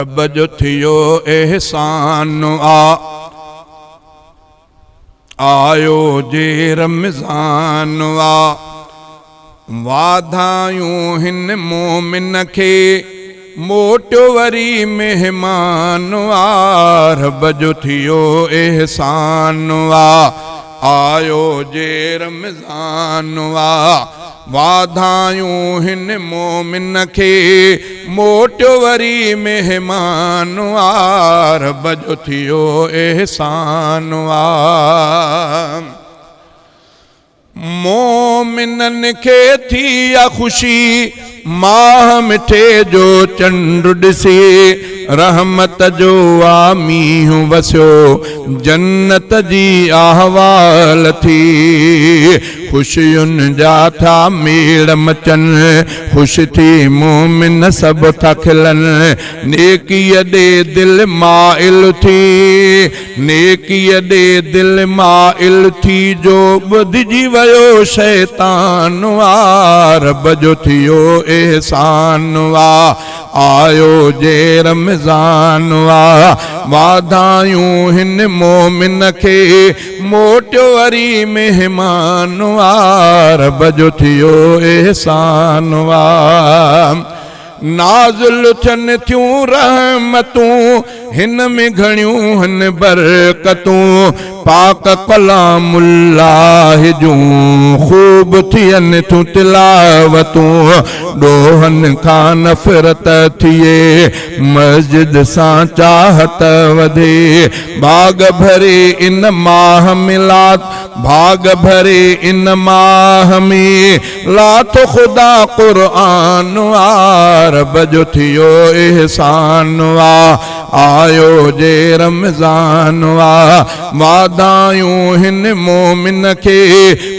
رب جو ٿيو احسان آ، آيو جي رمضان آ، واڌايون هن مومن کي، موٽيو وري مهمان آ، رب جو ٿيو احسان آ، آيو جي رمضان آ، واڌايون هن مومن کي، موٽيو وري مهمان آ، رب جو ٿيو احسان آ. مومنن کي ٿي آ خوشي، ماهه مٺي جو چنڊ ڏسي، رحمت جو آ مينهن وسيو، جنت جي احوال ٿي. خوشين جا ٿا ميڙ مچن، خوش ٿي مومن سڀ ٿا کلن، نيڪيء ڏي دل مائل ٿي، نيڪيء ڏي دل مائل ٿي، جو ٻڌجي ويو شيطان آ، رب جو ٿيو احسان آ. آيو جي رمضان آ، واڌايون هن مومن کي، موٽيو وري مهمان آ، رب جو ٿيو احسان آ. نازل ٿين ٿيون رحمتون، هن ۾ گهڻيون هن برڪتون، پاڪ ڪلام الله جون خوب ٿين ٿيون تلاوتون، ڏوهن کان نفرت ٿئي، مسجد سان چاهت وڌي، ڀاڳ ڀري ان ماهه ۾ لات، ڀاڳ ڀري ان ماهه ۾ لاٿو خدا قرآن آ، رب جو ٿيو احسان آ، آيو جي رمضان آ، واڌايون هن مومن کي،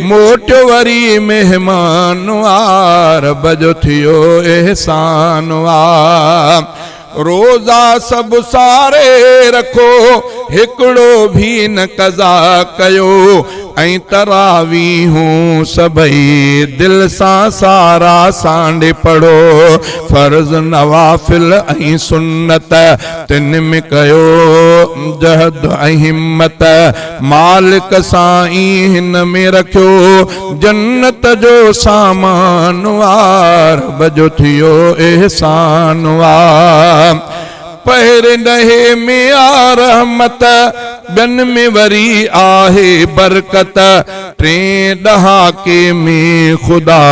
موٽيو وري مهمان آ، رب جو ٿيو احسان آ. روزا سڀ ساري رکو، هڪڙو ڀي نه قضا ڪيو، ۽ تراويحون سڀئي دل سان سارا سانڍي پڙهو، فرض نوافل ۽ سنت تن ۾ ڪيو جهد ۽ همت، مالڪ سائين هن ۾ رکيو جنت جو سامان آ، رب جو ٿيو احسان آ. پهرين ڏهي ۾ آ رحمت، ٻين ۾ وري آهي برڪت، ٽئين ڏهاڪي ۾ خدا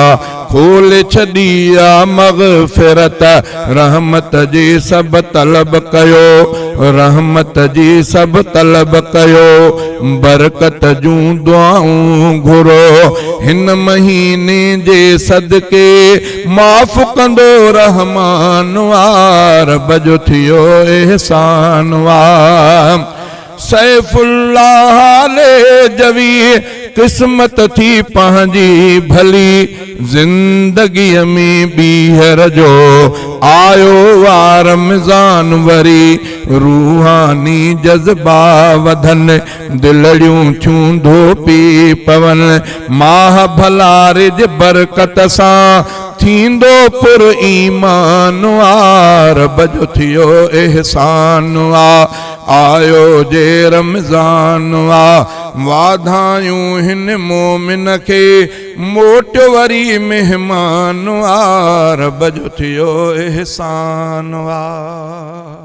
کولي ڇڏي آ مغفرت، رحمت جي سڀ طلب ڪيو، رحمت جي سڀ طلب ڪيو، برڪت جون دعائون گهرو، هن مهيني جي صدقي معاف ڪندو رحمان آ، رب جو ٿيو احسان آ. سيف الله ليجوي قسمت ٿي پنهنجي ڀلي زندگيء ۾ ٻيهر جو آيو آ رمضان وري روحاني جذبا وڌن دلڙيون ٿيون ڌوپي پون ماهه ڀلاري جي برڪت سان ٿيندو پر ايمان آ رب جو ٿيو احسان آ آيو جي رمضان آ، واڌايون هن مومن کي، موٽيو وري مهمان آ، رب جو ٿيو احسان آ.